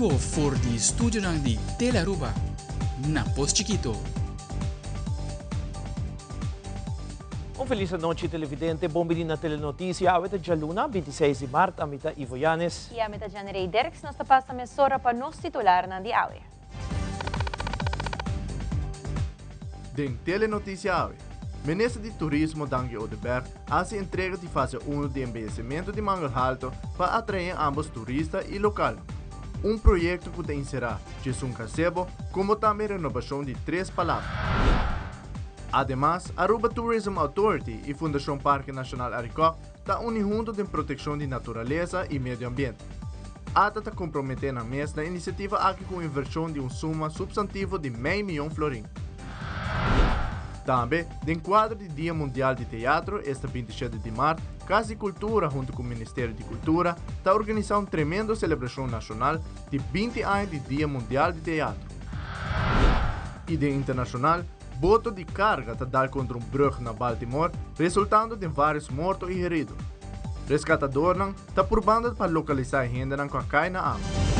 bibo for di studionan di Telearuba na Pos Chikito. Un felis anochi televidente, bon bini na Telenoticia. Awe ta djaluna, 26 di mart, ami ta Ivo Yanes. I ami ta Janrey Dirks, nos ta pasa mesora pa nos titularnan di awe. Den Telenoticia awe, Minister di Turismo Dangui Oduber a hasi entrega di fase uno di embeyecimento di Mangel Halto pa atrae ambos turista y local. Un proyecto cu ta encera djesun gazebo como tambe renobacion di tres palapa. Ademas, Aruba Tourism Authority y Fundacion Parke Nacional Arikok ta uni hunto den proteccion di naturalesa y medio ambiente. Ata ta compromete nan mes na iniciativa aki cu un inversion di un suma substantivo di mei miyon florin. Tambe, den cuadro di Dia Mundial di Teatro, esta 27 di mart, Cas di Cultura hunto cu Ministerio di Cultura ta organisa un tremendo celebracion nacional di 20 aña di Dia Mundial di Teatro. Y den internacional, boto di carga ta dal contra un brug na Baltimore, resultando den varios morto y herido. Rescatadornan ta purbando pa localisa e hendenan cu a cay na awa.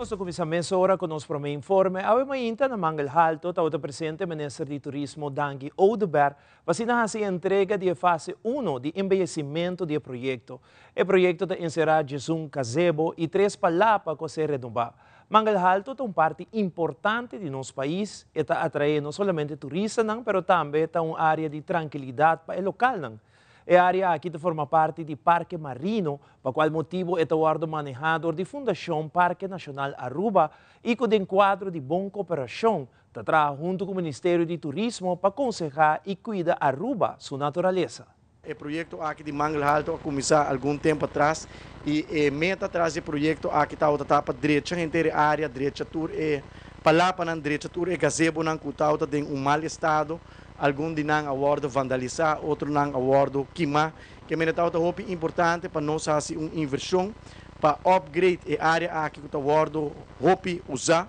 Nos ta cuminsa mesora cu nos prome informe. Awe mainta na Mangel Halto tabata presente Minister di Turismo Dangui Oduber pa asina haci entrega di e fase uno di embeyecimento di e proyecto. E proyecto ta encera djesun gazebo y tres palapa cu a ser renoba. Mangel Halto ta un parti importante di nos pais, e ta atraé no solamente turistanan pero tambe ta un área di trankilidat pa e lokalnan. E área aki ta forma parti di Parke Marino, pa kual motibu e ta wòrdu manehá dor di Fundashon Parke Nashonal Aruba i ku den kuadro di bon koperashon ta traha huntu ku Ministerio di Turismo pa konsehá i kuida Aruba su naturalesa. E proyekto aki di Mangel Halto a kuminsá algun tempu atras i e meta tras di e proyekto aki tabata ta pa drecha henter e área, drecha tur e palapanan, drecha tur e gazebonan ku tabata den un mal estado. Algun di nan a wòrdu vandalisá, otronan a wòrdu kimá. Ke mene tabata hopi importante pa nos hasi un invershon pa upgrade e área aki ku ta wòrdu hopi usá.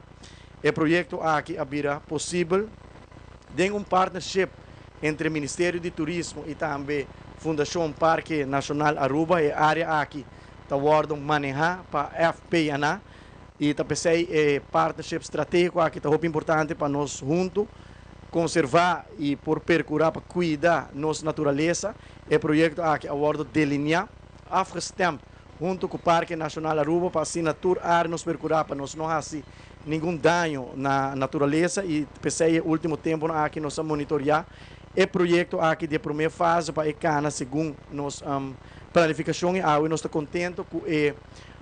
E proyekto aki a bira posibel den un partnership entre Ministerio di Turismo y tambe Fundacion Parke Nacional Aruba. E area aki ta wordo maneha pa FPNA y ta p'esey e partnership strategico aki ta hopi importante pa nos hunto conserva y por percura pa cuida nos naturalesa. E proyecto aki a wordo delinea, afgestemd, hunto cu Parke Nacional Aruba pa asina tur area nos percura pa nos no haci ningun daño na naturalesa y p'esey e ultimo temponan aki nos a monitorea e proyecto aki di e prome fase pa e cana segun nos planificacion y awe nos ta contento cu e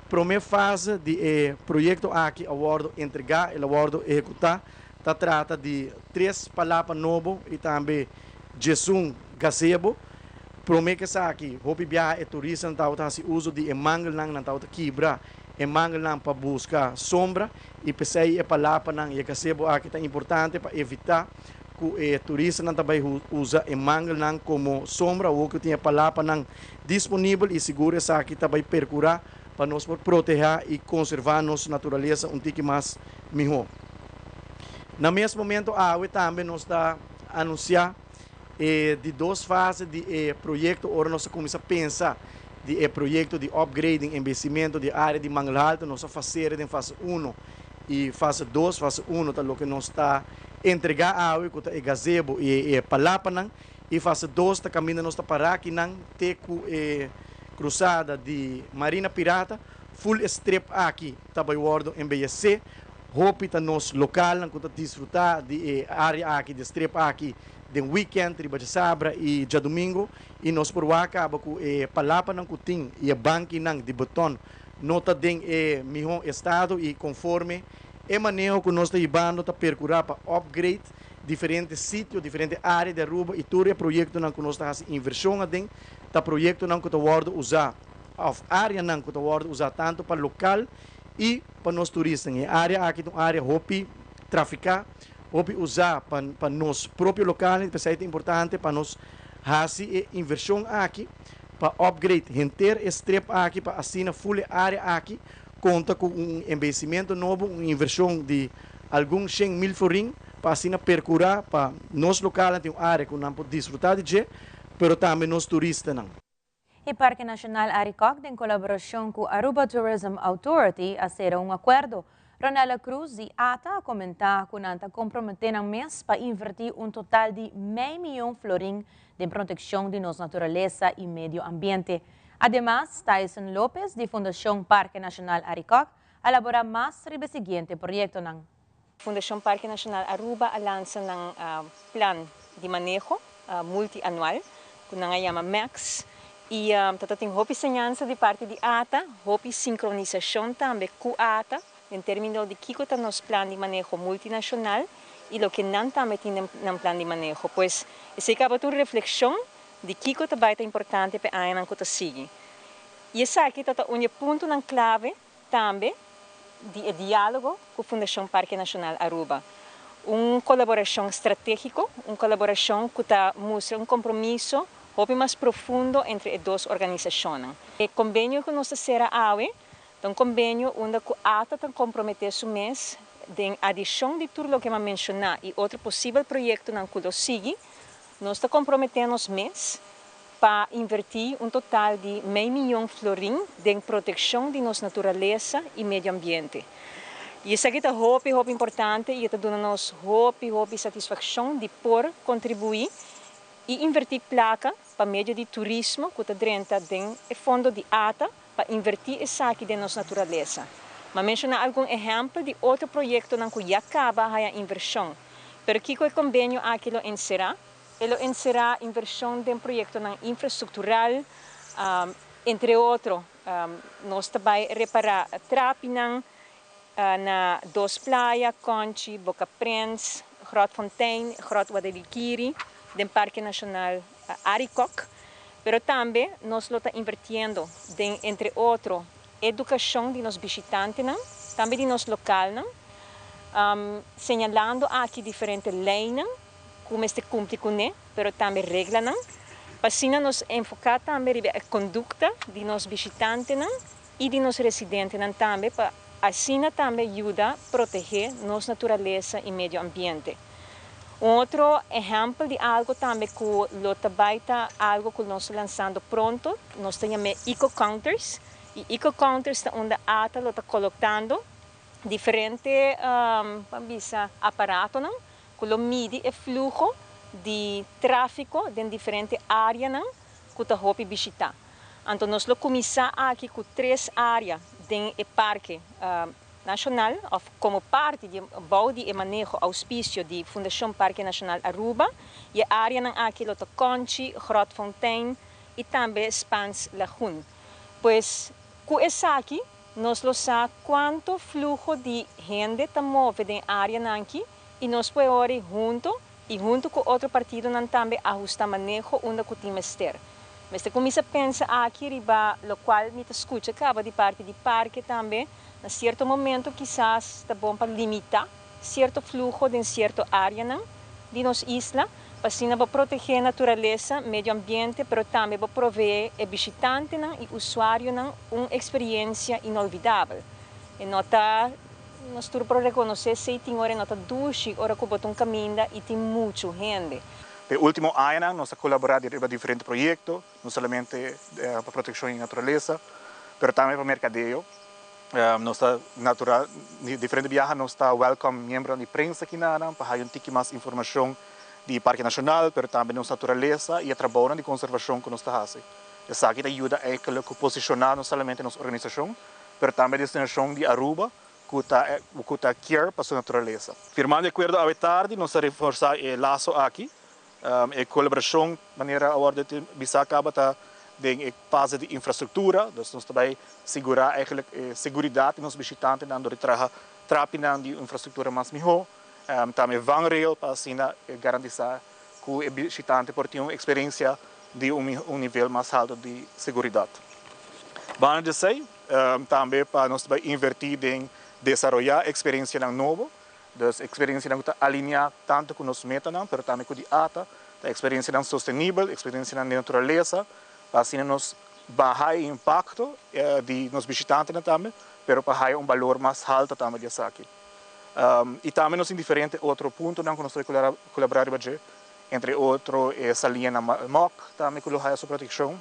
prome fase di e proyecto aki a wordo entrega, el a wordo ehecuta. Ta trata di tres palapa nobo y tambe 11 gazebo. Prome cu esaki hopi biaha e turistanan tabata haci uzo di e mangelnan, nan tabata kibra e mangelnan pa buska sombra i p'esei e palapanan i e gazebo aki ta importante pa evitá ku e turistanan ta bai usa e mangelnan komo sombra. Awor ku tin e palapanan disponibel i sigur esaki ta bai perkurá pa nos por protehá i konservá nos naturalesa un tiki mas mihó. Na mes momento awe tambe nos ta anunsiá E di dos fase di e proyekto ora nos a kuminsá pensa di e proyekto di upgrading, embeyecimento di e área di Mangel Halto, nos a fasera den fase uno i fase dos. Fase uno ta loke nos ta entregá awe ku ta e gazebo i e palapanan i fase dos ta kaminda nos ta pará akinan te ku e krusada di Marina Pirata. Ful e strip aki ta bai wòrdu embeyesé. Hopi ta nos lokalnan ku ta disfrutá di e área aki, di e strip aki den weekend riba djasabra i djadumingu i nos por wak kaba ku e palapanan ku tin i e bankinan di beton no ta den e mihó estado i konforme e maneho ku nos ta hibando ta perkurá pa upgrade diferente sitio, diferente área di Aruba i tur e proyektonan ku nos ta hasi invershon aden ta proyektonan ku ta wòrdu usá òf áreanan ku ta wòrdu usá tantu pa lokal i pa nos turistanan. E área aki ta un área hopi trafiká. Hopi usá pa pa nos propio lokalnan i p'esei ta importante pa nos hasi e invershon aki pa upgrade henter e strip aki pa asina ful e área aki konta ku un embeyecimento nobo, un invershon di algun shen mil florin pa asina perkurá pa nos lokalnan tin un área ku nan por disfrutá di dje. pero tambe nos turistanan. E Parke Nacional Arikok, den colaboracion cu Aruba Tourism Authority, a cera un acuerdo. Ronella Cruz di ATA a comenta cu nan ta compromete nan mes pa inverti un total di mey miyon florin den proteccion di nos naturalesa y medio ambiente. Ademas, Tyson Lopez di Fundacion Parke Nacional Arikok a elabora mas riba e siguiente proyectonan. Fundacion Parke Nacional Aruba a lansa nan plan di maneho multianual cu nan a yama MAX y ta tin hopi señansa di parti di ATA, hopi sincronisacion tambe cu ATA den termino di kico ta nos plan di maneho multinacional y loke nan tambe tin den nan plan di maneho. Pues esey caba tur reflexion di kico ta bay ta importante pa e añanan cu ta sigui. Y esaki ta un di e puntonan clave tambe di e dialogo cu Fundacion Parke Nacional Aruba. Un colaboracion strategico, un colaboracion cu ta mustra un compromiso hopi mas profundo entre e dos organisacionnan. E convenio cu nos ta cera awe ta un convenio unda cu ATA ta compromete su mes den adicion di tur loke m'a menciona y otro posibel proyectonan cu lo sigui, nos ta compromete nos mes pa inverti un total di mei miyon florin den proteccion di nos naturalesa y medio ambiente. Y esaki ta hopi hopi importante y e ta duna nos hopi hopi satisfaccion di por contribui y inverti placa pa medio di turismo cu ta drenta den e fondo di ATA pa inverti esaki den nos naturalesa. M'a menciona algun ehempel di otro proyectonan cu ya caba a haya inversion. Pero kico e convenio aki lo encera? E lo enserá invershon den proyektonan infrastruktural, entre otro nos ta bai repará trapinan na Dos Playa, Konchi, Boka Prens, Grotfontein, Grot Guadalquiri, den Parke Nashonal Arikok. Pero tambe nos lo ta invertiendo den entre otro edukashon di nos bishitantenan, tambe di nos lokalnan, señalando aki diferente leinan ku mester kumpli kuné, pero tambe reglanan, pa asina nos enfoká tambe riba e kondukta di nos bishitantenan i di nos residentenan tambe pa asina tambe yuda protehé nos naturalesa i medio ambiente. Un otro ehèmpel di algu tambe ku lo ta bai ta algu ku nos ta lansando pronto, nos ta yam'é Eco Counters, i Eco Counters ta unda ata lo ta koloktando diferente, ban bisa, aparatonan ku lo midi e fluho di tráfiko den diferente áreanan ku ta hopi bishitá. Anto nos lo kuminsá aki ku tres área den e parke nashonal òf komo parti di bou di e maneho ouspisio di Fundashon Parke Nashonal Aruba i e áreanan aki lo ta Konchi, Grotfontein i tambe Spaans Lagoen. Pues ku esaki nos lo sa kuantu fluho di hende ta move den áreanan aki i nos por ori hunto i hunto ku otro partidonan tambe ahusta maneho unda ku tin mester. Mester kuminsa pensa aki riba lokual mi ta skucha kaba di parti di parke tambe, na sierto momento kisas ta bon pa limita sierto fluho den sierto áreanan di nos isla pa asina bo protegé naturalesa, medio ambiente pero tambe bo proveé e bishitantenan i usuarionan un eksperiensia inolvidabel. E no ta Nos tur por rekonosé esei tin ora e no ta dushi ora ku bo ta un kaminda i tin muchu hende. Den último añanan nos a kolaborá riba diferente proyekto, no solamente pa protekshon di naturalesa, pero tambe pa merkadeo. Nos ta natural, diferente biaha nos ta wèlkòm miembronan di prensa kinanan pa haña un tiki mas informashon di Parke Nashonal, pero tambe nos naturalesa i e trabounan di konservashon ku nos ta hasi. Esaki ta yuda eikeluk ku posishoná no solamente nos organisashon, pero tambe destinashon di Aruba ku ta ku ta kier pa su naturalesa. Firmando e akuerdo awe tardi nos ta reforsá e laso aki. E kolaborashon manera a wòrdu bisá kaba ta den e fase di infrastruktura, dus nos ta bai sigurá eigentlik e seguridat di nos bishitantenan dor di traha trapinan di infrastruktura mas mihó, tambe vangrail pa asina garantisá ku e bishitante por tin un eksperensia di un nivel mas haltu di seguridat. Banda di esei, tambe pa nos bai invertí den desaroyá eksperensianan nobo, dus eksperensianan ku ta alineá tantu ku nos metanan, pero tambe ku di ata, ta eksperensianan sostenibel, eksperensianan di naturalesa, pa asina nos baha e impakto di nos bishitantenan tambe, pero pa haya un balor mas haltu tambe di esaki. I tambe nos tin diferente otro puntonan ku nos ta kolaborá riba dje. Entre otro e saliña na Malmok tambe ku lo haya su protekshon.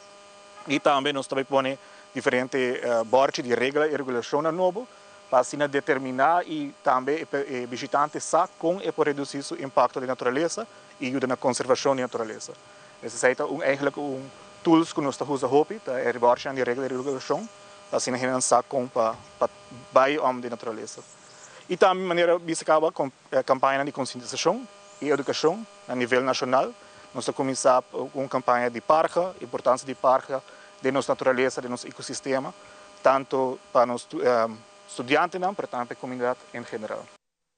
I tambe nos ta bai pone diferente bòrchi di regla i regulashonnan nobo pa asina determiná i tambe e bishitante sa kon e por redusí su impakto den naturalesa i yuda na konservashon di naturalesa. Esei ta un eigentlik un tools ku nos ta usa hopi, ta e bòrchinan di regla i regulashon pa asina hendenan sa kon pa bai om den naturalesa. I tambe manera bisa kaba kampañanan di konsientisashon i edukashon na nivel nashonal. Nos ta kuminsá ku un kampaña di parha, importansia di parha den nos naturalesa, den nos ekosistema, tantu pa nos studiantenan, pero tambe pa e komunidat en general.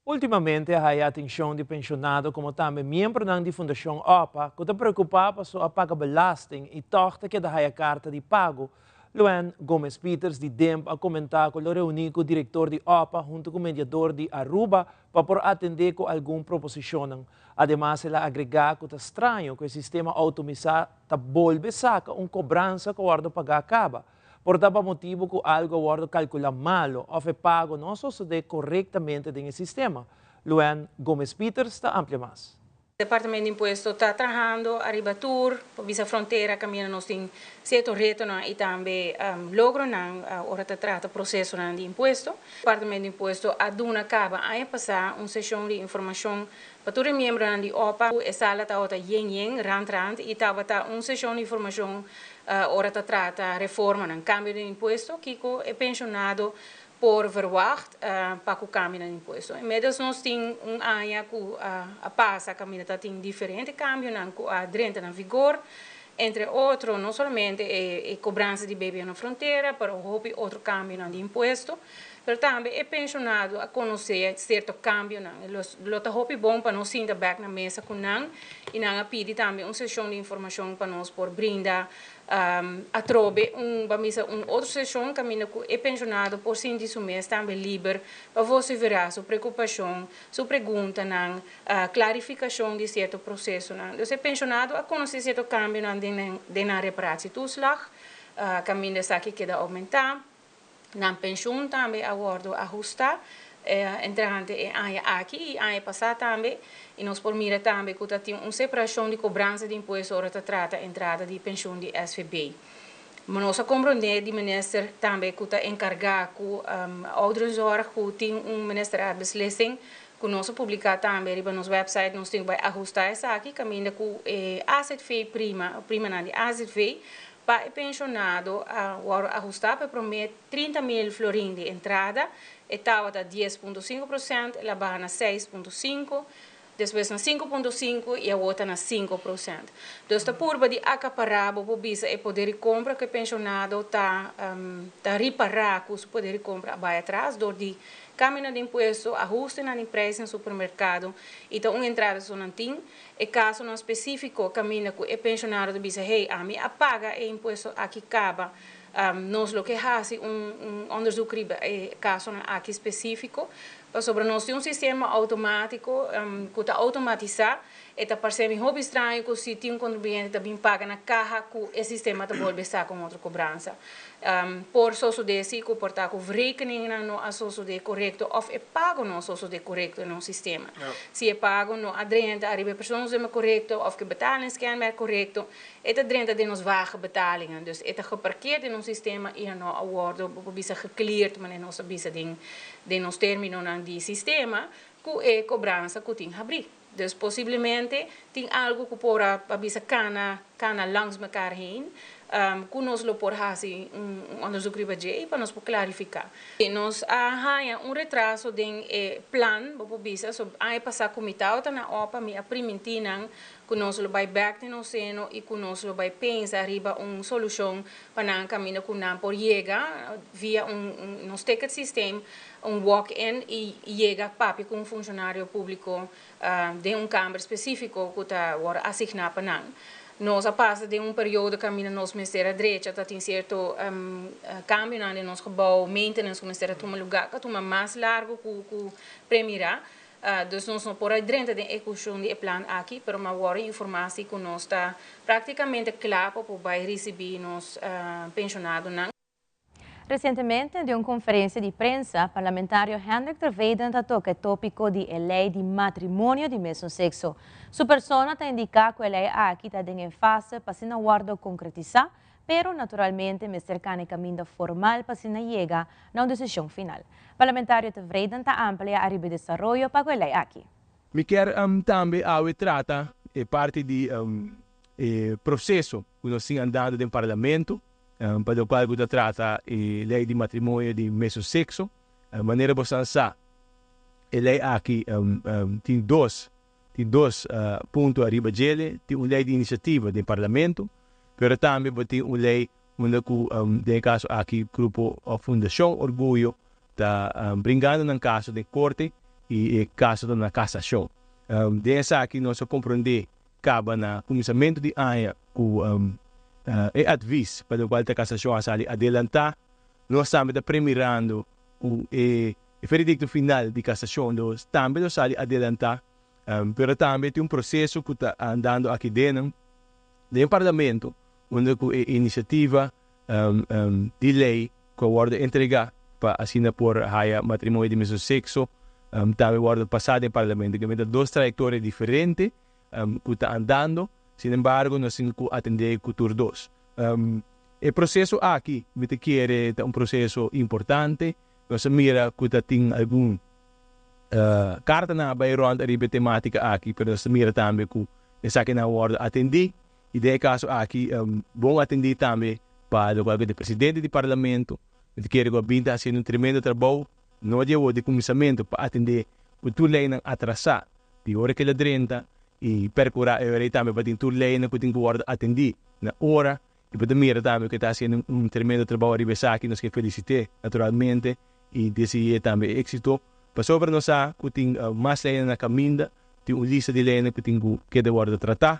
Ultimamente a haya atencion di pensionado como tambe miembronan di Fundacion opa cu ta preocupa paso a paga belasting y toch ta keda haya carta di pago. Luann Gomez Pieters di DIMP a comenta cu lo reuni cu director di opa hunto cu mediador di Aruba pa por atende cu algun proposicionnan. Ademas el a agrega cu ta straño cu e sistema automisa ta bolbe saca un cobransa cu a wordo paga caba. Por ta pa motibu ku algu a wòrdu kalkulá malu òf e pago no a sosodé korektamente den e sistema. Luann Gomez-Pieters ta amplia mas. Departamento di Impuesto ta trahando ariba tur pa bisa frontera kaminda nos tin sierto retonan i tambe logronan ora ta trata prosesonan di impuesto. Departamento di Impuesto a duna kaba aña pasá un seshon di informashon pa tur e miembronan di opa. E sala tabata yen yen, rant rant i tabata un seshon di informashon Ora ta trata reformanan, kambio den impuesto, kiko e penshonado por verwagt pa ku kambionan di impuesto. Inmiddels nos tin un aña ku a pasa kaminda ta tin diferente kambionan ku a drenta na vigor, entre otro no solamente e kobransa di bebe na frontera, pero hopi otro kambionan di impuesto. Pero tambe e penshonado a konosé sierto kambionan. Lo ta hopi bon pa nos sinta bèk na mesa ku nan i nan a pidi tambe un seshon di informashon pa nos por brinda atrobe un, ban bisa, un otro seshon kaminda ku e penshonado por sinti su mes tambe liber pa vosiferá su preokupashon, su preguntanan, klarifikashon di sierto prosesonan. Dus e penshonado a konosé sierto kambionan den nan reparatietoeslag, kaminda esaki keda oumentá. Nan penshun tambe a wòrdu ahustá entrante e aña aki i aña pasá tambe. I nos por mira tambe ku ta tin un separashon di kobransa di impuesto ora ta trata entrada di penshun di SVB. Nos a komprondé di minister tambe ku ta enkargá ku ouderenzorg ku tin un ministerraadbeslissing ku nos a publiká tambe riba nos wèpsait. Nos tin ku bai ahustá esaki kaminda ku e azv prima, primanan di azv Pa e penshonado a wòrdu ahustá pa e promé 30.000 florin di entrada, e tabata 10.5%, el a baha na 6.5, despues na 5.5 i awor ta na 5%. Dus ta purba di akapará bo por bisa e poder di kompra ku e penshonado ta ta ripará ku su poder di kompra a bai atras dor di kambionan di impuesto, ahustenan di preis na supermerkado i ta un entrada so nan tin. E kasonan spesífiko kaminda ku e penshonado ta bisa, hey, ami a paga e impuesto aki kaba, nos lo ke hasi un un onderzoek riba e kasonan aki spesífiko, pasobra nos tin un sistema outomátiko ku ta outomatisá, e ta parse mi hopi straño ku si tin un kontribuyente ta bin paga na kaha ku e sistema ta bolbe saka un otro kobransa. Por sosodé si ku por ta ku rekeningnan no a sosodé korekto òf e pago no a sosodé korekto den nos sistema. Si e pago no a drenta ariba e persoonsnummer korekto òf ku e betalingskenmerk korekto, e ta drenta den nos wagenbetalingen. Dus e ta geparkeerd den nos sistema i a no a wòrdu, bo por bisa, gecleard, manera nos ta bisa den den nos términonan di sistema, ku e kobransa ku tin habrí. Dus posiblemente tin algu ku por a bisa kana kana langs mekar heen, ku nos lo por hasi un onderzoek riba dje pa nos por klarifiká. Nos a haña un retraso den e plan, bo por bisa, so aña pasá ku mi tabata na opa mi a primintí nan ku nos lo bai bèk den nos seno i ku nos lo bai pensa riba un solushon pa nan kaminda ku nan por yega via un nos ticket systeem un walk-in i yega papia ku un funshonario públiko den un kamber spesífiko ku ta wòrdu asigná pa nan. Nos a pasa den un periodo kaminda nos mester a drecha, ta tin sierto kambionan den nos gebou, maintenance ku mester a tuma lugá, ku a tuma mas largu ku premirá. Dus nos no por a drenta den ehekushon di e plan aki, pero mi a wòrdu informá si ku nos ta práktikamente kla pa por bai risibí nos penshonadonan. Recientemente, den un conferencia di prensa, parlamentario Hendrik Terveden a toca e topico di e ley di matrimonio di mesun sexo. Su persona ta indica cu e ley aki ta den fase pa asina wordo concretisa, pero naturalmente mester cana caminda formal pa asina yega na un decision final. Parlamentario Tevreden ta amplia ariba desaroyo pa e ley aki. Mi kier tambe awe trata e parti di e proceso cu nos ta andando den parlamento, pa loke cu ta trata e ley di matrimonio di mesun sexo. Manera bo sa, e ley aki tin dos punto ariba dje, tin un ley di iniciativa di parlamento, pero tambe tin un ley unda cu, den caso aki, grupo of Fundacion Orguyo ta bringando den caso di corte y e caso ta na casacion. Den esaki nos a comprende caba na cuminsamento di aña cu e advies pa loke ta casacion a sali adelanta, nos tambe ta premirando cu e veredicto final di casacion nos tambe lo sali adelanta, pero tambe tin un proceso cu ta andando aki den parlamento, unda e iniciativa di ley cu a wordo entrega pa asina por haya matrimonio di mesun sexo, tambe a wordo pasa den parlamento, cu ta dos trayectoria diferente cu ta andando. Sin embargo, nos tin cu atende cu tur dos. E proceso aki, mi ta kere, ta un proceso importante. Nos a mira cu tin algun carta nan bay rond ariba tematica aki, pero nos mira tambe cu esaki nan a wordo atendi y den caso aki bon atendi tambe pa loke ta presidente di parlamento. Mi ta kere cu a bin haciendo un tremendo trabou, no di di cuminsamento pa atende cu tur ley nan atrasa, di ora cu el a drenta y percura e tambe pa tin tur ley nan cu tin cu wordo atendi na ora y pa mira tambe cu ta haciendo un tremendo trabou ariba esaki. Nos kier felicita naturalmente y desea tambe exito. Pasobra nos sa cu tin mas ley na caminda, tin un lista di ley cu tin cu keda wordo trata.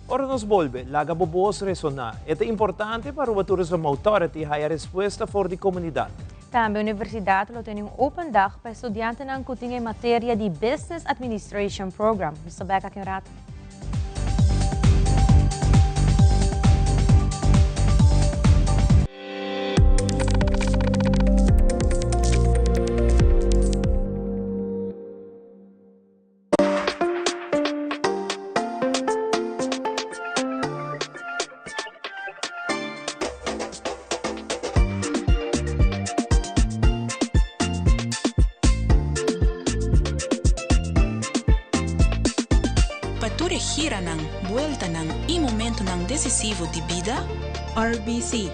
Ora nos bolbe, laga bo voz resona. Ta importante pa Aruba Tourism Authority haya respuesta for di comunidad. Tambe universidad lo tin un open dag pa studiantenan cu tin materia di Business Administration Program. Nos ta back aki un rato. Pa tur giranan, vueltanan y momentonan decisivo di bida, RBC.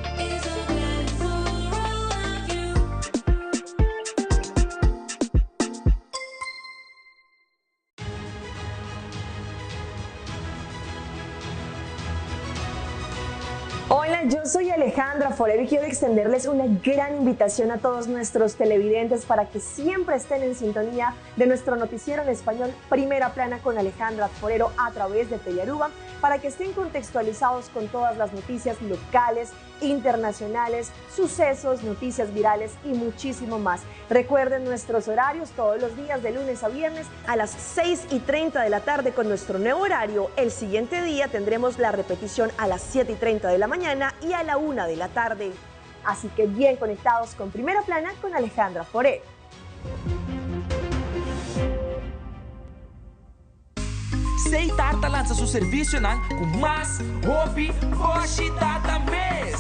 Hola, yo soy Alejandra Forero y quiero extenderles una gran invitación a todos nuestros televidentes para que siempre estén en sintonía de nuestro noticiero en español Primera Plana con Alejandra Forero a través de Telearuba, para que estén contextualizados con todas las noticias locales, internacionales, sucesos, noticias virales y muchísimo más. Recuerden nuestros horarios todos los días de lunes a viernes a las 6:30 de la tarde con nuestro nuevo horario. El siguiente día tendremos la repetición a las 7:30 de la mañana y a la 1 de la tarde. Así que bien conectados con Primera Plana con Alejandra Forero. Setar ta lansa su servicionan cu mas hopi boshi data mes.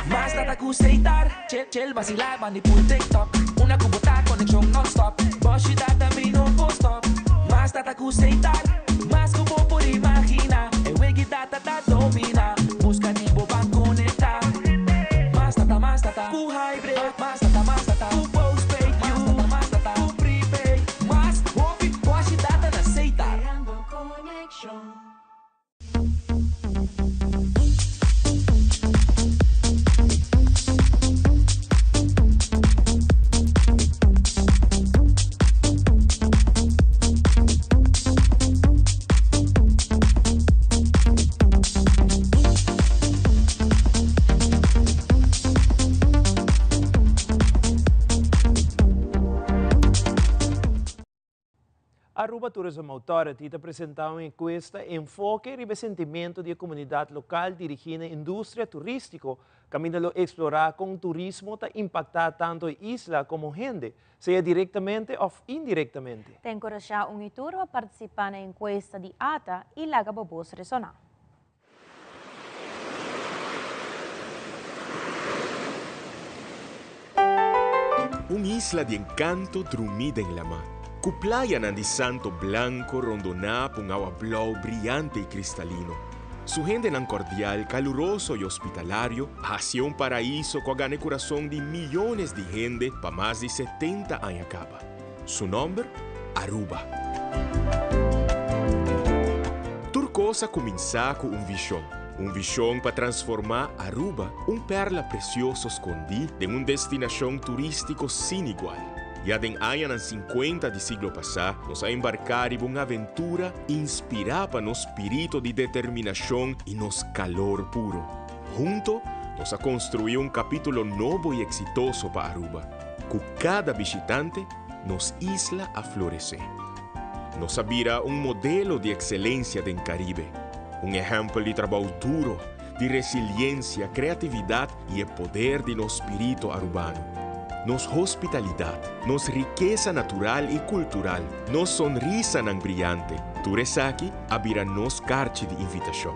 Mas data cu Setar, chill chill vacila bani pul TikTok. Una cu bo ta conexion non-stop. Boshi data mi no por stop. Mas data cu Setar, mas cu bo por imagina. E wegi data ta domina. Busca di bo ban conecta. Mas data, mas data, cu hybrid. Mas data, mas data, cu postpaid. Mas data, mas data, cu prepaid. Mas hopi boshi data na Setar. Connection. Aruba Tourism Authority ta presenta un encuesta enfoke riba e sentimento di e comunidad local dirigi na industria turistico caminda lo explora con turismo ta impacta tanto e isla como hende, sea directamente of indirectamente. Ta encourasha un y tur pa participa na e encuesta di ata y laga bo bos resona. Un isla di encanto drumí den lamá, cu playanan di santo blanco rondoná pa un awa blou briyante y cristalino. Su hendenan cordial, caluroso y hospitalario a hacié un paraíso cu a gana e curason di miyones di hende pa mas di setenta aña caba. Su nomber? Aruba. Tur cos a cuminsa cu un vision. Un vision pa transforma Aruba, un perla precioso scondi, den un destinacion turistico sin igual. Ya den añanan cincuenta di siglo pasa, nos a embarca riba un aventura inspira pa nos spirito di determinacion y nos calor puro. Hunto, nos a construi un capitulo nobo y exitoso pa Aruba. Ku kada bishitante, nos isla a floresé. Nos a bira un modelo di ekselensia den Karibe, un ehèmpel di trabou duro, di resiliensia, kreatividat i e poder di nos spiritu arubano. Nos hospitalidat, nos rikesa natural i kultural, nos sonrisanan briante, tur esaki a bira nos karchi di invitashon.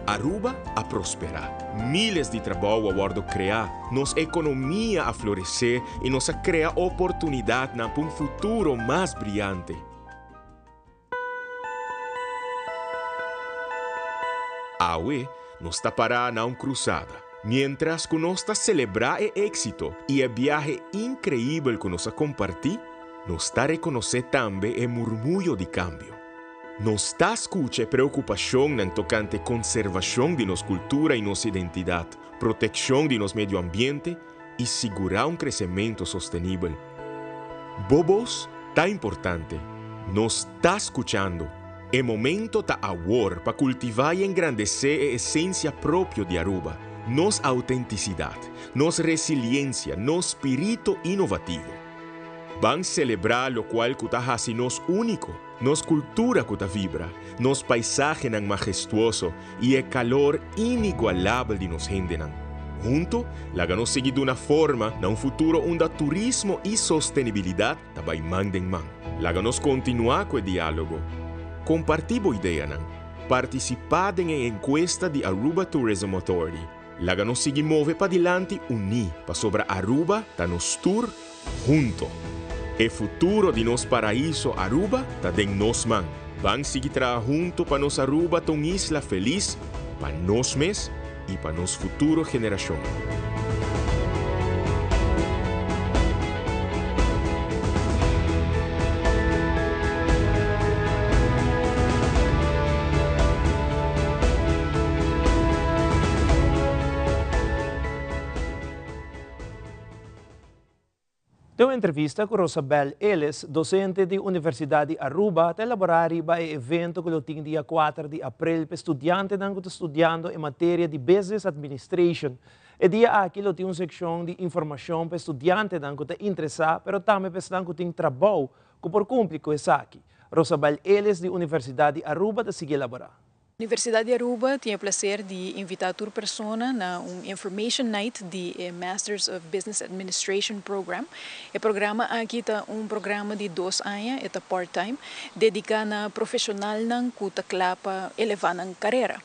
Aruba a prosperá, míles di trabou a wòrdu kreá, Nos ekonomia a floresé i nos a krea oportunidatnan pa un futuro mas briante. Awe nos ta pará na un krusada. Miéntras ku nos ta selebrá e éksito i e biahe inkreibel ku nos a kompartí, nos ta rekonosé tambe e murmuyo di kambio. Nos ta skucha e preokupashonnan tokante konservashon di nos kultura i nos identidat, protekshon di nos medio ambiente i sigurá un kresementu sostenibel. Bo bos ta importante. Nos ta skuchando. E momento ta awor pa kultivá i engrandesé e esensia propio di Aruba, nos autentisidat, nos resiliensia, nos spirito inovativo. Ban selebrá lokual ku ta hasi nos úniko. Nos kultura ku ta vibra, nos paisahenan mahestuoso i e kalor inigualabel di nos hendenan. Hunto, laga nos sigui duna forma na un futuro unda turismo i sostenibilidat ta bai man den man. Laga nos kontinuá ku e diálogo. Kompartí bo ideanan. Partisipá den e enkuesta di Aruba Tourism Authority. Laga nos sigui move padilanti uní, pasobra Aruba ta nos tur hunto. E futuro di nos paraiso Aruba ta den nos man. Ban sigui traha hunto pa nos Aruba ta un isla felis pa nos mes y pa nos futuro generacion. Den un entrevista cu Rosabel Ellis, docente di Universidad di Aruba, ta elabora riba e evento cu lo tin dia kuater di april p'e studiantenan cu ta studiando e materia di Business Administration. E dia aki lo tin un seccion di informacion p'e studiantenan cu ta interesa, pero tambe p'esnan cu tin trabou cu por cumpli cu esaki. Rosabel Ellis di Universidad di Aruba ta sigui elabora. Universidad di Aruba tin e placer di invita tur persona na un Information Night di e Masters of Business Administration Program. E programa aki ta un programa di dos aña, e ta part-time, dedica na profesionalnan cu ta cla pa eleva nan carera.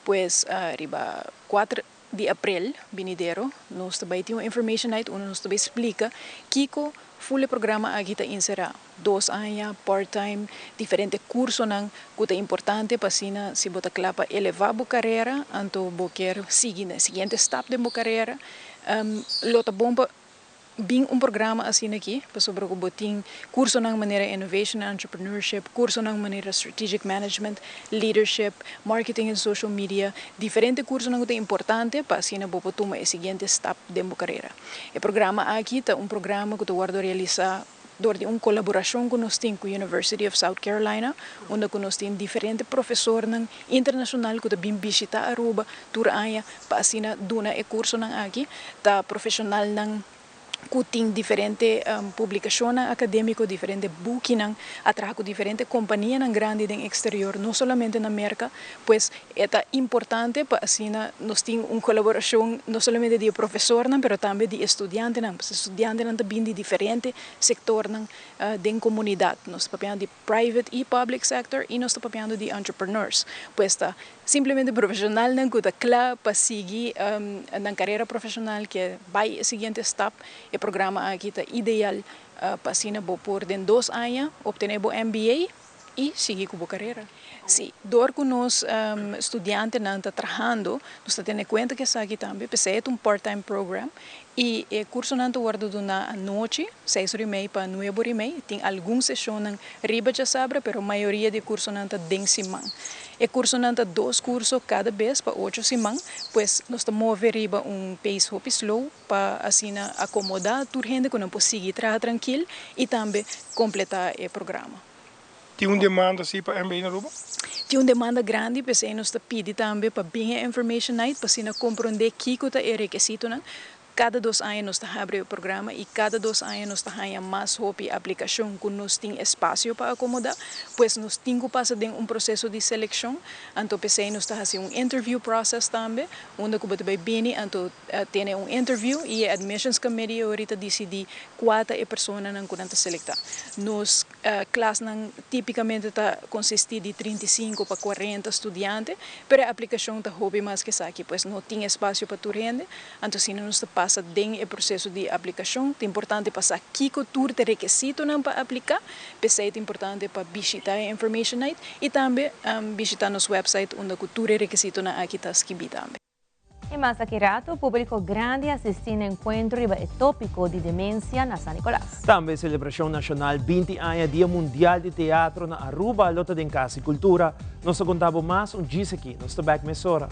Pues riba kuater di aprel binidero nos ta bay tin un Information Night unda nos ta bay splica kico Full e programa aki ta enserá dos aña, part time, diferente cursonan cu ta importante pa asina si bo ta cla pa eleva bo carera anto bo kier sigui na e siguiente stap den bo carera lo ta bon pa bin un programa asina aki pasobra cu bo tin cursonan manera Innovation and Entrepreneurship, cursonan manera Strategic Management, Leadership, Marketing and Social Media, diferente cursonan cu ta importante pa asina bo por tuma e siguiente stap den bo carera. E programa aki ta un programa ku ta wòrdu realisá dor di un kolaborashon ku nos tin ku University of South Carolina, unda ku nos tin diferente profesornan internashonal ku ta bin bishitá Aruba tur aña pa asina duna e kursonan aki. Ta profeshonalnan Ku tin diferente publikashonnan akadémiko, diferente bukinan, a traha ku diferente kompanianan grandi den eksterior, no solamente na Merka. Pues e ta importante pa asina nos tin un kolaborashon no solamente di e profesornan pero tambe di e studiantenan, pasobra e studiantenan ta bin di diferente sektornan den komunidat. Nos ta papiando di private y public sector y nos ta papiando di entrepreneurs. Pues ta simplemente profesionalnan cu ta cla pa sigui nan carera profesional ke bay e siguiente stap. E programa aki ta ideal pa asina bo por den dos aña obtene bo MBA y sigui cu bo carera. Si, door cu nos studiantenan ta trahando, nos ta tene cuenta cu esaki tambe, p'esey e ta un part-time program y e cursonan ta wordo duna anochi, seis ora y mei pa nuebe ora y mei. Tin algun sesionnan riba djasabra, pero mayoria di e cursonan ta den siman. E cursonan ta dos curso cada bes pa ocho siman, pues nos ta move riba un pace hopi slow pa asina acomoda tur hende cu nan por sigui traha trankil y tambe completa e programa. Tin un demanda si pa MBA na Aruba? Tin un demanda grandi, p'esei nos ta pidi tambe pa bin e Information Night pa asina komprondé kiko ta e rekesitonan. Kada dos aña nos ta habri e programa i kada dos aña nos ta haña mas hopi aplikashon ku nos tin espasio pa akomodá. Pues nos tin ku pasa den un proseso di selekshon, anto p'esei nos ta hasi un interview process tambe, unda ku bo ta bai bini anto tene un interview i e admissions committee ori ta disidí kua ta e personanan ku nan ta selektá. Nos Klasnan típikamente ta konsistí di 35 pa 40 studiante, pero e aplikashon ta hopi mas ku esaki, pues no tin espasio pa tur hende. Anto asina nos ta pasa den e proseso di aplikashon. Ta importante pa sa kiko tur ta e rekesitonan pa apliká, p'esei ta importante pa bishitá e Information Night i tambe bishitá nos wèpsait unda ku tur e rekesitonan aki ta skibí tambe. I mas aki rato, publico grandi a asisti na encuentro riba e topico di demencia na San Nicolas. Tambe celebracion nacional 20 aña Dia Mundial di Teatro na Aruba lo ta den Cas di Cultura. Nos ta conta bo mas un djis aki. Nos ta bek mesora.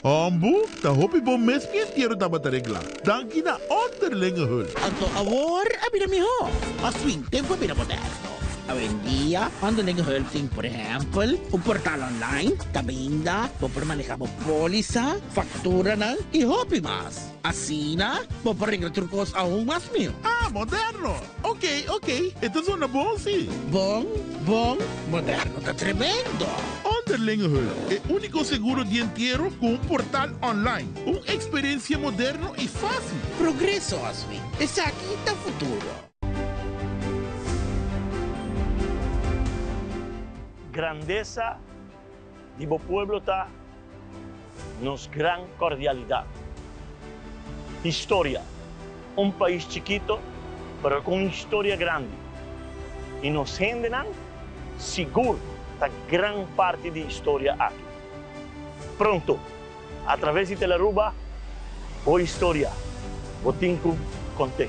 Hombu, ta hopi bon mes mi entiero tabata reglá. Danki na Onderlinge Hulp. Anto awor a bira mihó. Aswin tempu a bira moderno. Awendia Onderlinge Hulp tin por ehèmpel un portal online kaminda bo por manehá bo pólisa, fakturanan i hopi mas. Asina bo por regla tur kos aun mas mihó. Ah, moderno! Ok, ok, e ta zona bon si. Bon, bon, moderno ta tremendo! Onderlinge Hulp, e úniko seguro di entiero ku un portal online. Un eksperensia moderno i fásil. Progreso, Oswin. Esaki ta futuro. Grandesa di bo pueblo ta nos gran cordialidad. Historia, Un pais chikito pero cu un historia grandi y nos hendenan sigur ta gran parti di historia aki. Pronto, a traves di Telaruba, bo historia bo tin cu cont'e.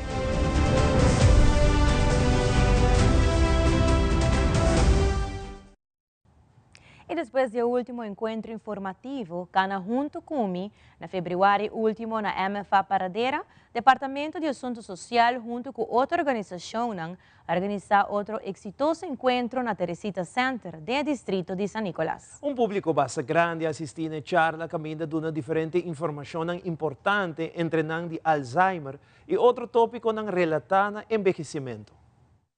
I despues di e ultimo enkuentro informativo Kana Huntu Ku Mi na febrüari ultimo na MFA Paradera, Departamento di Asuntu Sosial huntu ku otro organisashonnan a organisá otro eksitoso enkuentro na Teresita Center den e distrito di San Nicolas. Un públiko basta grandi a asistí na e charla kaminda duna diferente informashonnan importante entre nan di Alzheimer i otro tópikonan relatá na embehesimentu.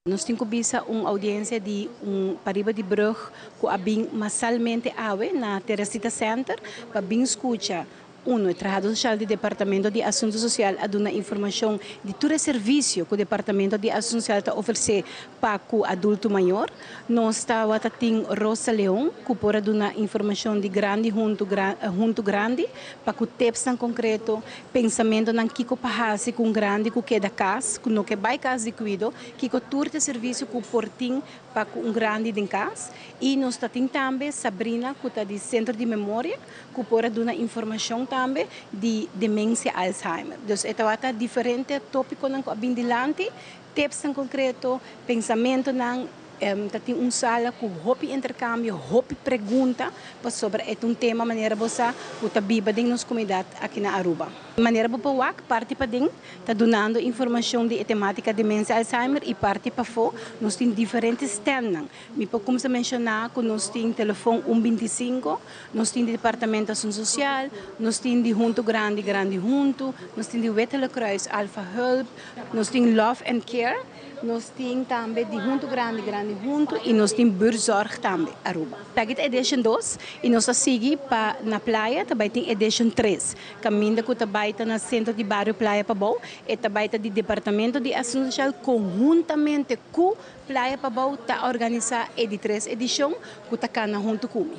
Nos tin ku bisa un oudiensia di un pariba di brug ku a bin masalmente awe na Teresita Center pa bin skucha Uno, e trahadó sosial di Departamento di Asuntu Sosial a duna informashon di tur e servisio ku Departamento di Asuntu Sosial ta ofresé pa ku adulto mayor. Nos tawata tin Rosa Leon ku por a duna informashon di Grandi Huntu Huntu Grandi pa ku tipsnan konkreto, pensamentonan kiko pa hasi ku un grandi ku keda kas, ku no ke bai kas di kuido, kiko tur ta e servisio ku por tin pa ku un grandi den kas. I nos ta tin tambe Sabrina ku ta di Sentro di Memoria ku por a duna informashon tambe di demensia Alzheimer. Dus e tabata diferente tópikonan ku a bin dilanti, tipsnan konkreto, pensamentunan. Ta tin un sala ku hopi interkambio, hopi pregunta, pasobra e ta un tema manera bo sa ku ta biba den nos komunidat aki na Aruba. Manera bo por wak, parti paden ta dunando informashon di e temátika demensia Alzheimer i parti pafó nos tin diferente stènnan. Mi por kumsa menshoná ku nos tin telefon un 25, nos tin di Departamento Asuntu Sosial, nos tin di Huntu Grandi Grandi Huntu, nos tin di Wittele Kruis Alfa Hulp, nos tin Love and Care, nos tin tambe di Huntu Grandi Grandi Huntu i nos tin Buurtzorg tambe, Aruba. Esaki ta edition dos i nos ta sigui pa na playa ta bai tin edition tres. Kaminda ku ta bai ta na Sentro di Bario Playa Pabou, e ta bai ta di Departamento di Asuntu Sosial konhuntamente ku Playa Pabou ta organisá e di tres edishon ku ta kana huntu ku mi.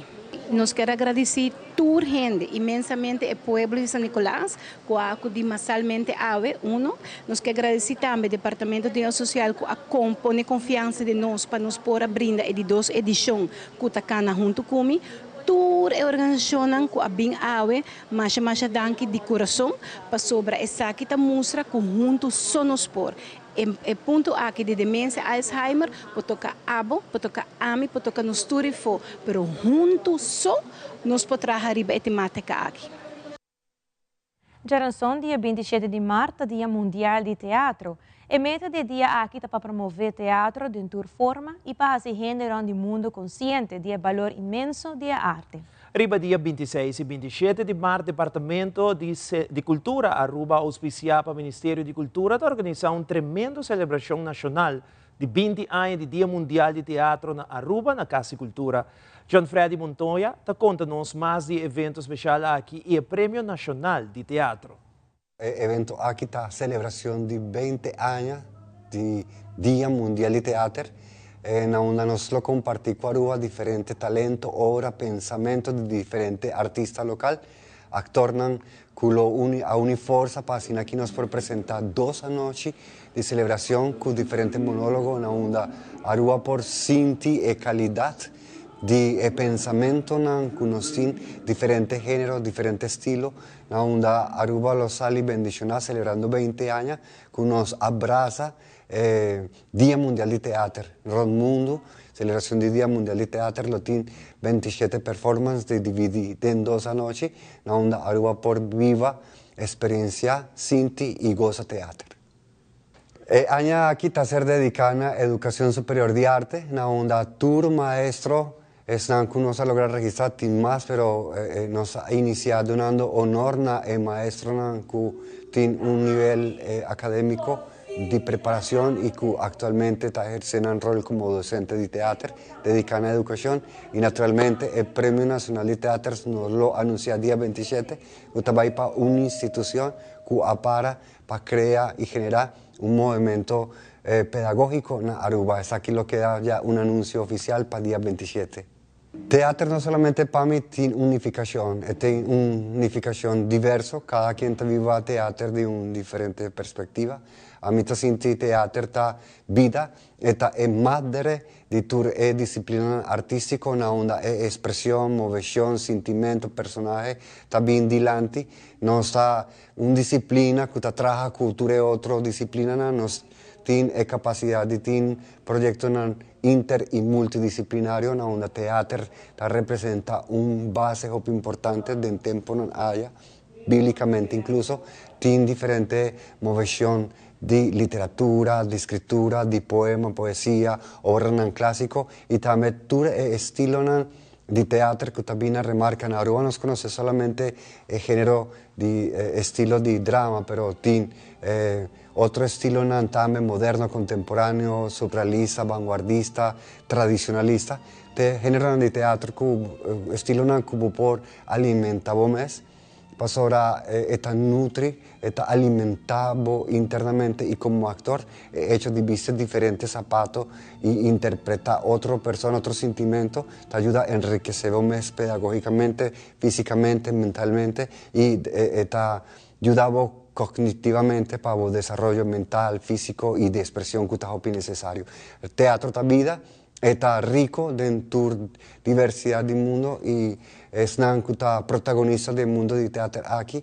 Nos kier agradisí tur hende, inmensamente e pueblo di San Nicolas ku a akudí masalmente awe, uno. Nos kier agradisí tambe Departamento di Sosial ku a pone konfiansa den nos pa nos por a brinda e di dos edishon ku ta kana huntu ku mi. Tur e organisashonnan ku a bin awe, masha masha danki di kurason, pasobra esaki ta mustra ku huntu so nos por. E punto aki di demensia Alzheimer por toka abo, por toka ami, por toka nos tur ifo, pero huntu so nos por traha riba e tematika aki. Djaranson dia 27 di mart ta Dia Mundial di Teatro. E meta di e dia aki ta pa promove teatro den tur forma i pa hasi hende rond di mundu konsiente di e balor inmenso di e arte. Riba dia 26 i 27 di mart Departamento di di Cultura Aruba auspiciá pa Ministerio di Cultura ta organisá un tremendo celebracion nacional di 20 aña di Dia Mundial di Teatro na Aruba na Cas di Cultura. John Freddy Montoya ta conta nos mas di e evento special aki y e Premio Nacional di Teatro. E evento aki ta celebracion di 20 aña di Dia Mundial di Teater, na unda nos lo comparti cu Aruba diferente talento, obra, pensamento di diferente artista local, actornan cu lo uni a uni forsa pa asina aki nos por presenta dos anochi di celebracion cu diferente monologo na unda Aruba por sinti e calidad di e pensamentonan cu nos tin, diferente genero, diferente estilo, Na unda Aruba lo sali bendiciona celebrando 20 aña cu nos a brasa e Dia Mundial di Teater rond mundo. Celebracion di Dia Mundial di Teater lo tin 27 performance di dividi den dos anochi na unda Aruba por biba, experiencia, sinti y goza teater. E aña aki ta ser dedica na Educacion Superior di Arte, na unda tur maestro, esnan cu nos a logra registra tin mas, pero nos a inicia dunando honor na e maestronan cu tin un nivel academico di preparacion y cu actualmente ta eherce nan rol como docente di teater, dedica na educacion y naturalmente e Premio Nacional di Teater nos lo anuncia dia 27 cu ta bay pa un institucion cu a para pa crea y genera un movimento pedagogico na Aruba. Esaki lo keda ya un anuncio oficial pa dia 27. Teater no solamente pa mi tin un nificacion, e tin un nificacion diverso, cada quien ta biba teater di un diferente perspectiva. Ami ta sinti teater ta bida, e ta e madre di tur e disciplinanan artistico na unda e expresion, movecion, sintimento, personahe ta bin dilanti. Nos ta un disciplina cu ta traha cu tur e otro disciplinanan, nos tin e capacidad di tin proyectonan inter y multidisciplinario na unda teater ta representa un base hopi importante den temponan aya, biblicamente incluso, tin diferente movecion di literatura, di scritura, di poema, poesia, obranan clasico y tambe tur e estilonan. di teater ku ta bini remarka na Aruba. Nos konosé solamente e género di estilo di drama, pero tin otro estilonan tambe moderno, kontemporáneo, surrealista, vanguardista, tradishonalista. Te géneronan di teatro ku estilonan ku bo por alimentá bo mes. Pasobra e ta nutri, e ta alimentá bo internamente i komo aktor e echo di bisti diferente sapato i interpretá otro persona, otro sintimento, ta yuda enrikesé bo mes pedagógikamente, físikamente, mentalmente i e ta yuda bo kognitivamente pa bo desaroyo mental, físiko i di ekspreshon ku ta hopi nesesario. Teatro ta bida. E ta rico den tur diversidad di mundo y esnan cu ta protagonista den mundo di teater aki,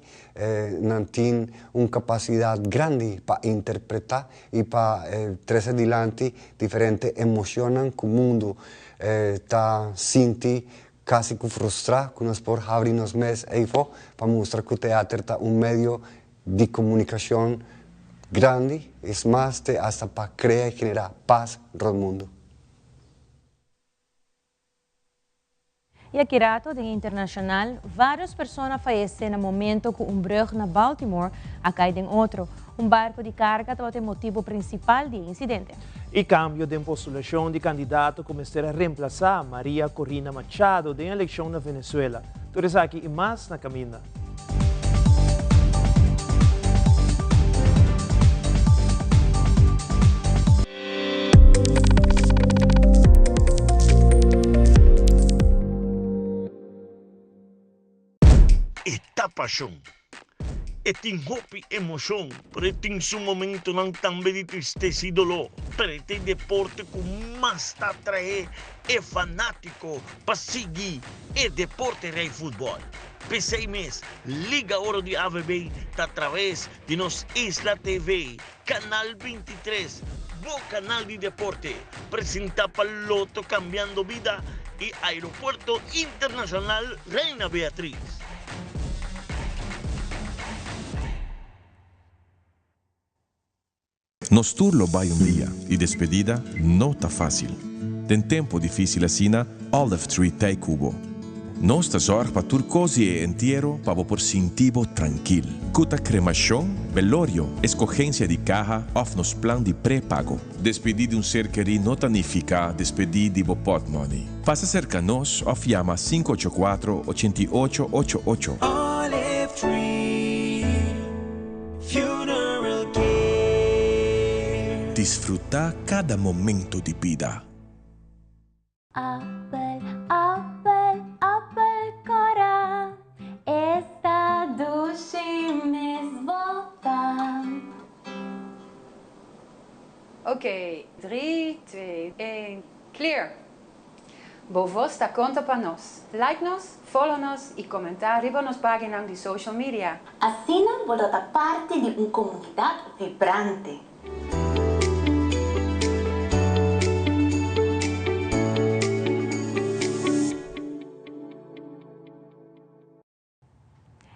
nan tin un capacidad grandi pa interpreta y pa trece dilanti diferente emocionnan cu mundo ta sinti casi cu frustra cu nos por habri nos mes eyfo pa mustra cu teater ta un medio di comunicacion grandi, es mas te hasta pa crea y genera paz rond mundo. Y aki rato den internacional, varios persona a fayece na momento cu un brug na Baltimore a cay den otro. Un barco di carga tabata e motibo principal di e incidente. E cambio den postulacion di candidato cu mester a reemplaza Maria Corina Machado den eleccion na Venezuela. Tur esaki y mas na caminda. E ta pashon. E tin hopi emoshon, pero e tin su momentonan tambe di tristesa i doló. Pero e ta e deporte ku mas ta atraé e fanátiko pa sigui e deporte rei futbòl. P'esei mes, Liga Oro di AVB ta atraves di nos Isla TV, Kanal 23, bo kanal di deporte, presentá pa Lotto Cambiando Bida i Aeropuerto Internacional Reina Beatriz. Nos tur lo bai un dia y despedida no ta facil. Den tempo dificil asina, Olive Tree t'ey cu bo. Nos ta zorg pa tur cos di e entiero pa bo por sinti bo trankil. Cu ta cremacion, velorio, escogencia di caha of nos plan di pre-pago. Despedi di un ser keri no ta nifica despedi di bo potmoney. Pasa cerca nos of yama sinku ocho kuatro, ochenta i ocho, ocho ocho. Olive Tree Funeral Care. Disfruta cada momento di bida. Appel, appel, appel cora, esta dushi mes bota. Oké, 3, 2, 1, clear! Bo voz ta conta pa nos. Like nos, follow nos y comenta riba nos pagina di social media. Asina bo lo ta parti di un comunidad vibrante.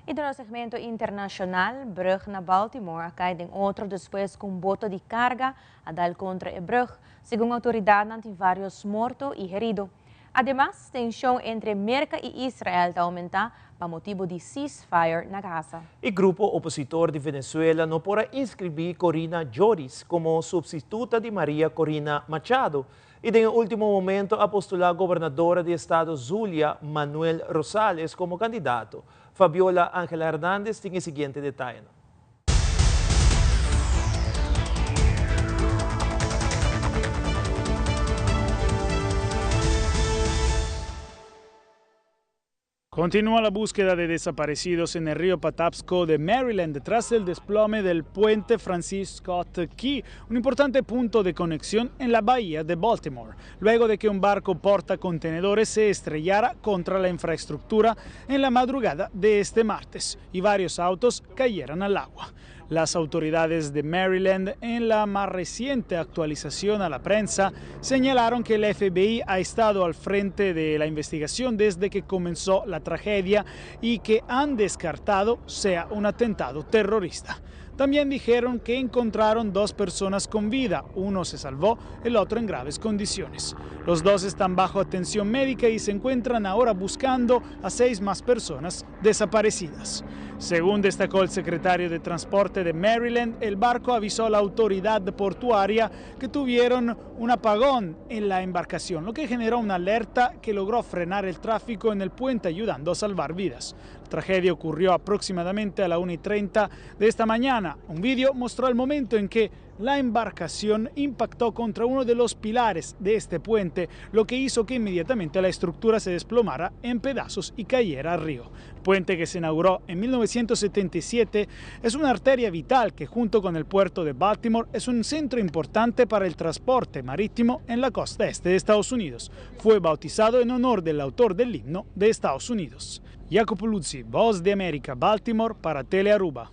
Y den nos segmento internacional, brug na Baltimore a cay den otro despues cu un boto di carga a dal contra e brug. Segun autoridadnan tin varios morto y herido. Ademas, tension entre Merca y Israel ta aumenta pa motibo di ceasefire na Gaza. E grupo opositor di Venezuela no por a inscribi Corina Yoris como substituta di Maria Corina Machado y den e ultimo momento a postula gobernadora di estado Zulia, Manuel Rosales, como candidato. Fabiola Angela Hernandez tin e siguiente detayenan. Continúa la búsqueda de desaparecidos en el río Patapsco de Maryland tras el desplome del puente Francis Scott Key, un importante punto de conexión en la bahía de Baltimore, luego de que un barco porta contenedores se estrellara contra la infraestructura en la madrugada de este martes y varios autos cayeran al agua. Las autoridades de Maryland, en la más reciente actualización a la prensa, señalaron que el FBI ha estado al frente de la investigación desde que comenzó la tragedia y que han descartado sea un atentado terrorista. También dijeron que encontraron dos personas con vida. Uno se salvó, el otro en graves condiciones. Los dos están bajo atención médica y se encuentran ahora buscando a seis más personas desaparecidas. Según destacó el secretario de Transporte de Maryland, el barco avisó a la autoridad portuaria que tuvieron un apagón en la embarcación, lo que generó una alerta que logró frenar el tráfico en el puente, ayudando a salvar vidas. La tragedia ocurrió aproximadamente a la 1:30 de esta mañana. Un vídeo mostró el momento en que la embarcación impactó contra uno de los pilares de este puente, lo que hizo que inmediatamente la estructura se desplomara en pedazos y cayera al río. El puente, que se inauguró en 1977, es una arteria vital que, junto con el puerto de Baltimore, es un centro importante para el transporte marítimo en la costa este de Estados Unidos. Fue bautizado en honor del autor del himno de Estados Unidos. Jacopo Luzzi, Voz de América, Baltimore, para Telearuba.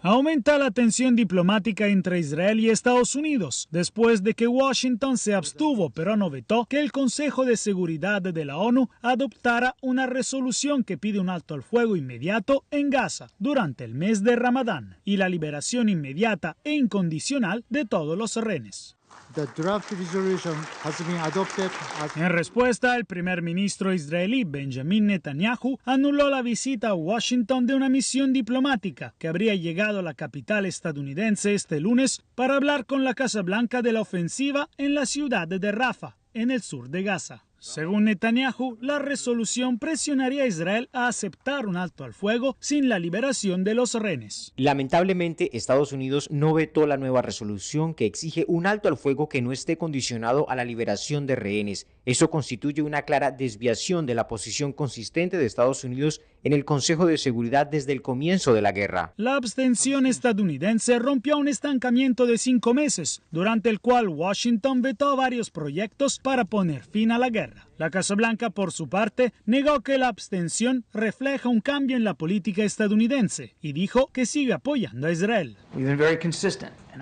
Aumenta la tensión diplomática entre Israel y Estados Unidos después de que Washington se abstuvo, pero no vetó, que el Consejo de Seguridad de la ONU adoptara una resolución que pide un alto al fuego inmediato en Gaza durante el mes de Ramadán y la liberación inmediata e incondicional de todos los rehenes. En respuesta, el primer ministro israelí Benjamin Netanyahu anuló la visita a Washington de una misión diplomática que habría llegado a la capital estadounidense este lunes para hablar con la Casa Blanca de la ofensiva en la ciudad de Rafah, en el sur de Gaza. Según Netanyahu, la resolución presionaría a Israel a aceptar un alto al fuego sin la liberación de los rehenes. Lamentablemente, Estados Unidos no vetó la nueva resolución que exige un alto al fuego que no esté condicionado a la liberación de rehenes. Eso constituye una clara desviación de la posición consistente de Estados Unidos en el Consejo de Seguridad desde el comienzo de la guerra. La abstención estadounidense rompió un estancamiento de 5 meses, durante el cual Washington vetó varios proyectos para poner fin a la guerra. La Casa Blanca, por su parte, negó que la abstención refleja un cambio en la política estadounidense y dijo que sigue apoyando a Israel.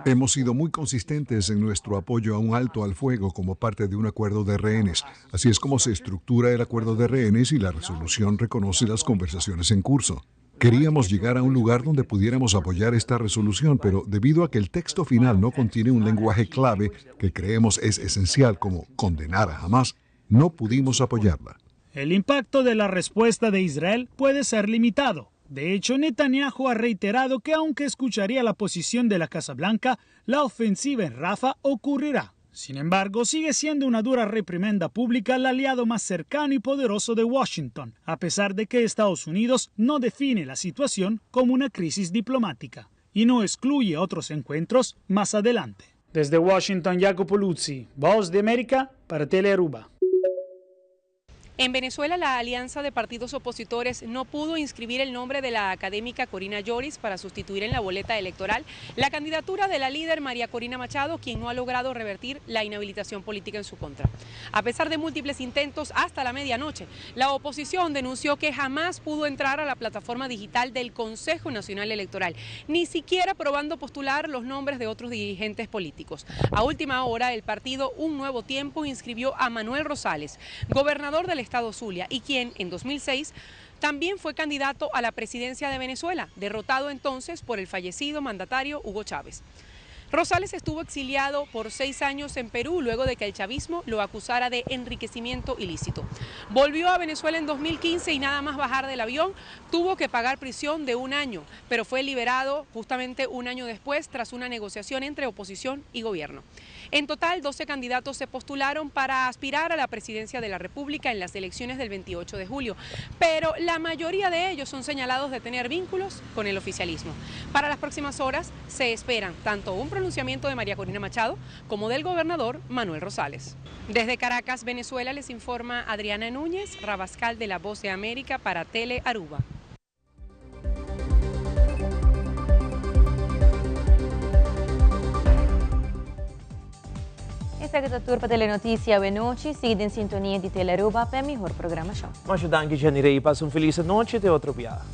Hemos sido muy consistentes en nuestro apoyo a un alto al fuego como parte de un acuerdo de rehenes. Así es como se estructura el acuerdo de rehenes y la resolución reconoce las conversaciones en curso. Queríamos llegar a un lugar donde pudiéramos apoyar esta resolución, pero debido a que el texto final no contiene un lenguaje clave que creemos es esencial como condenar a Hamas, no pudimos apoyarla. El impacto de la respuesta de Israel puede ser limitado. De hecho, Netanyahu ha reiterado que aunque escucharía la posición de la Casa Blanca, la ofensiva en Rafah ocurrirá. Sin embargo, sigue siendo una dura reprimenda pública al aliado más cercano y poderoso de Washington, a pesar de que Estados Unidos no define la situación como una crisis diplomática y no excluye otros encuentros más adelante. Desde Washington, Jacopo Luzzi, Voz de América, para Telearuba. En Venezuela, la alianza de partidos opositores no pudo inscribir el nombre de la académica Corina Yoris para sustituir en la boleta electoral la candidatura de la líder María Corina Machado, quien no ha logrado revertir la inhabilitación política en su contra. A pesar de múltiples intentos hasta la medianoche, la oposición denunció que jamás pudo entrar a la plataforma digital del Consejo Nacional Electoral, ni siquiera probando postular los nombres de otros dirigentes políticos. A última hora, el partido Un Nuevo Tiempo inscribió a Manuel Rosales, gobernador del estado Zulia, y quien en 2006 también fue candidato a la presidencia de Venezuela, derrotado entonces por el fallecido mandatario Hugo Chávez. Rosales estuvo exiliado por 6 años en Perú luego de que el chavismo lo acusara de enriquecimiento ilícito. Volvió a Venezuela en 2015 y nada más bajar del avión tuvo que pagar prisión de 1 año, pero fue liberado justamente 1 año después tras una negociación entre oposición y gobierno. En total, 12 candidatos se postularon para aspirar a la presidencia de la República en las elecciones del 28 de julio, pero la mayoría de ellos son señalados de tener vínculos con el oficialismo. Para las próximas horas se esperan tanto un pronunciamiento de María Corina Machado como del gobernador Manuel Rosales. Desde Caracas, Venezuela, les informa Adriana Núñez Rabascal de La Voz de América para Tele Aruba. Esaki ta tur pa Telenoticia Awenochi, sigui den sintonia di Tele Aruba pa e mihor programacion. Masha danki Jenny Rey, pasa un feliz anochi te otro biaha.